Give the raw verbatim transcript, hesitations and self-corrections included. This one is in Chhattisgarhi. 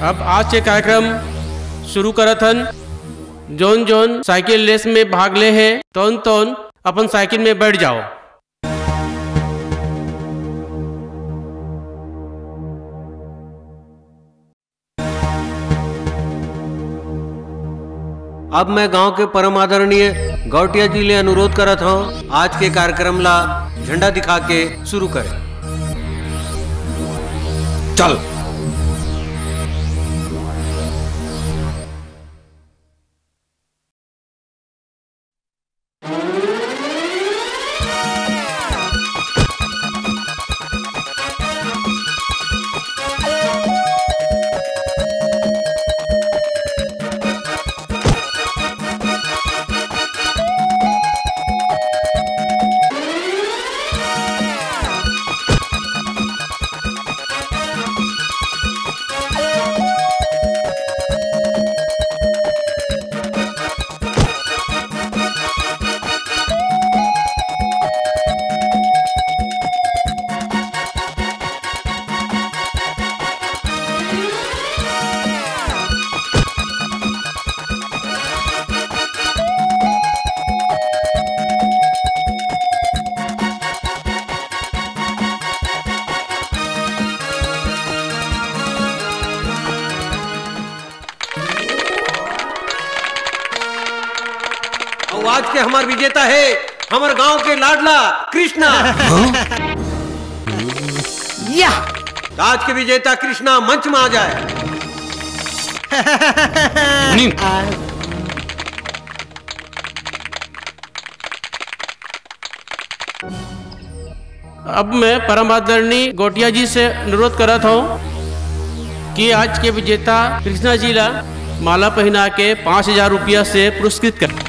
अब आज के कार्यक्रम शुरू करत हन। जोन जोन साइकिल रेस में भाग ले हे, तोन तोन अपन साइकिल में बैठ जाओ। अब मैं गांव के परम आदरणीय गौटिया जी ले अनुरोध करत हंव, आज के कार्यक्रम ला झंडा दिखा के शुरू करें। चल। अउ आज के हमर विजेता हे हमर गांव के लाडला कृष्णा। या! आज के विजेता कृष्णा मंच में आ जाए। अब मैं परम आदरणीय गोटिया जी से अनुरोध करत हंव कि आज के विजेता कृष्णा जी ला माला पहिना के पाँच हजार रुपया से पुरस्कृत कर।